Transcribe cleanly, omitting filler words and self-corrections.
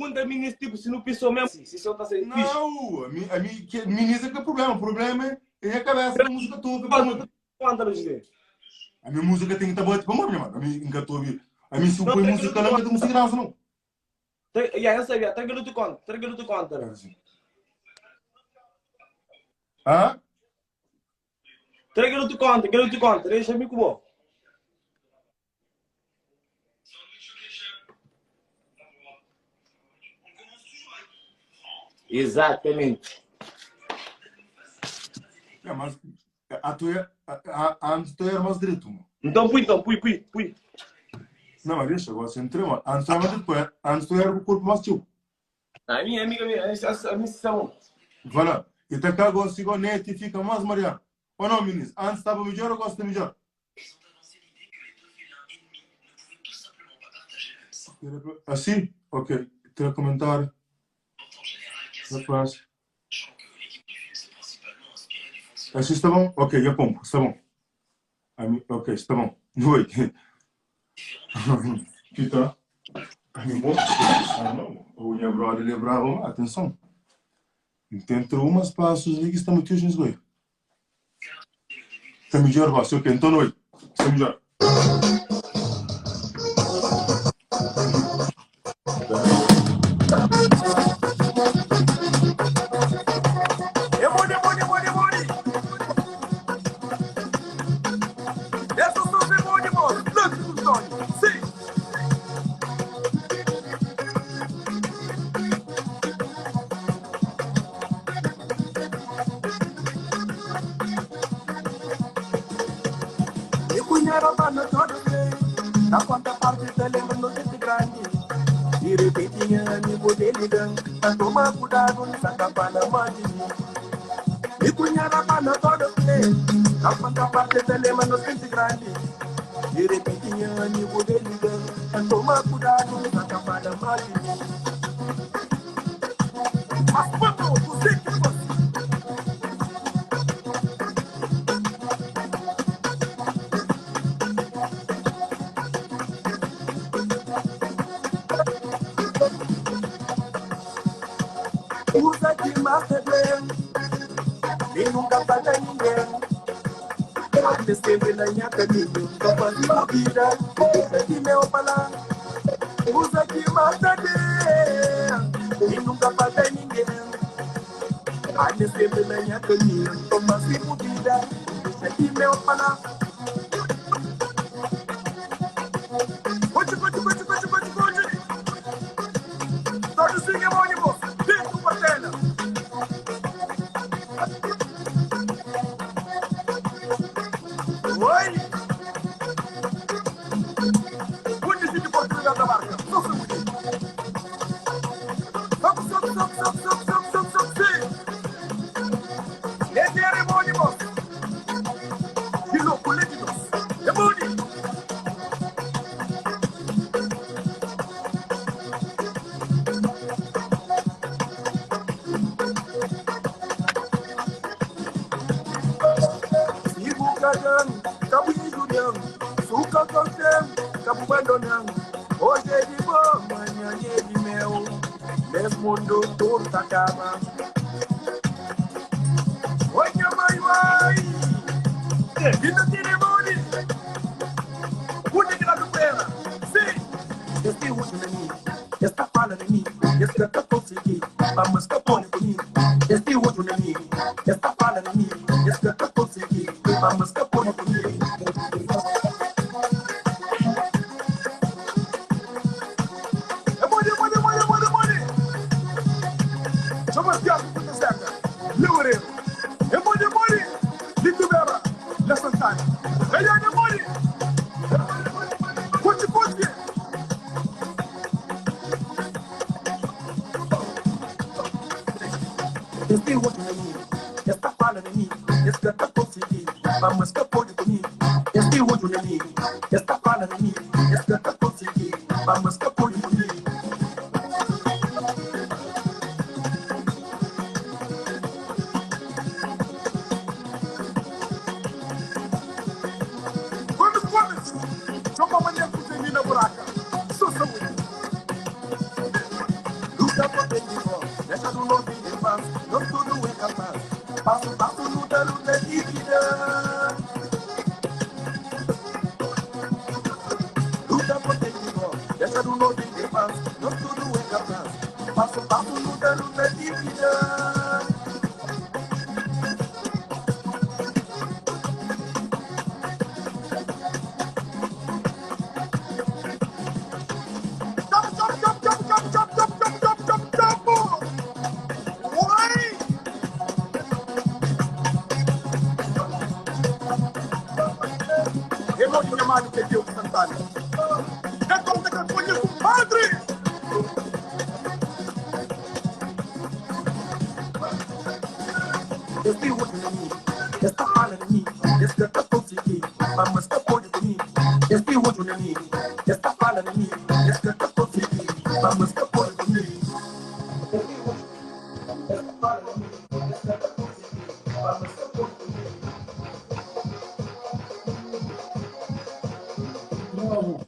punta minis tipo si nu pisou mesmo si si som ta sai fixe. Nau, ami, ami, ke, minis é ka problema, problema é é nha cabeça pa música toca Conta, pamodi. conta lo José. Ami música tem que ta bate pamodi, nha mano. Ami nka ta obi, ami si bu Não, põe tra kel música outro lá nka ta conta. consegui dança não. Tra, yeah, eu sabia, tra kel outro conta, tra kel outro conta. Era assim. Hã? Tra kel outro conta, kel outro conta, deixa mi ku bo. Exatamente. É, mas a tua, a, a, antes tu era mais direito, mano. Então pui, então pui, pui, pui. Não, mas deixa, agora você entrou, mano. Antes tu era mais direito, pô. Antes tu era com o corpo mais tio. A minha amiga, a, a, a missão. Vai lá. E tá cá agora, sigo net e fica mais Mariano. Ou não, ministro? Antes estava melhor, agora está melhor. Assim? Ok. Tem comentário. Rapaz. Assim está bom? Ok, já pompo. Está bom. Ok, está bom. Oi. Que tá? Bom. Ah, não. O minha brother ele é bravo. Atenção. Tem umas passos ali que está muito nos Está melhor, você. Ok, então oi. Está melhor. É bom, é bom, é bom, é bom. Essa sou é bom, é bom. Lance do Tony. Sim. E cunhara banda todo bem. Na conta parte tá lembrando gente grande. De repente, minha amigo dele dan. Tá toma cuidado, não saca para mais de mim. E cunhara banda todo bem. Na conta parte tá lembrando gente grande. De repente, minha amigo dele dan. Tá toma cuidado, não saca para mais de mim. Mas quando você que você Usa de massa bem E nunca falta ninguém Ande sempre na minha caminho Tô fazendo vida Deixa de meu falar Usa de massa bem E nunca falta ninguém Ande sempre na minha caminho Tô fazendo vida Deixa de meu falar Cote, cote, cote, cote, cote, cote Todo swing é bom de moço Dentro patela Oi! Onde se de Portugal da marca? Só saúde. Sobe, sobe, sobe, sobe, sobe, sobe, sobe, sobe, sim. Esse é bom de moço. De louco, de doce. É bom de. Ibukadan, kabuijudan, suka kontem, kabubandonan. Hoje é de bom, amanhã é de meu. Nesse mundo tudo acaba. Oi, minha mãe, vai! Vida cerimônia! Onde que lá do pera? Sim! Este último de mim, esta fala de mim, este que consegui, vamos que pone comigo. Este último de mim, esta fala de mim, este que consegui, vamos que pone comigo. É bom, é bom, é bom, é bom, é bom. Chama Tiago Punta Seca, Loureiro. É bom, é bom. Lito Bera, La Santana. É bom. Cote, cote. Este outro de mim, esta fala de mim, este que consegui, vamos que pode comigo. Este outro de mim, esta fala de mim, este que consegui, vamos que pode comigo. Gomes, Gomes, chama amanhã com na buraca. Sou saúde. Nos é irmãs, nos tudu é kapaz. Pasu pasu nu ta luta ti final. Jump, jump, jump, jump, jump, jump, jump, jump, jump, jump, jump. Oi! Irmão de minha mãe, que é Deus Santana. Da conta que eu conheço um padre. Este olho na mim, esta fala na mim, este tá consegui, mas tá pode de mim. Este olho na mim, esta fala na mim, este tá consegui, mas tá pode de mim. Este olho, esta fala na mim, este tá consegui, mas tá pode de mim. Bravo.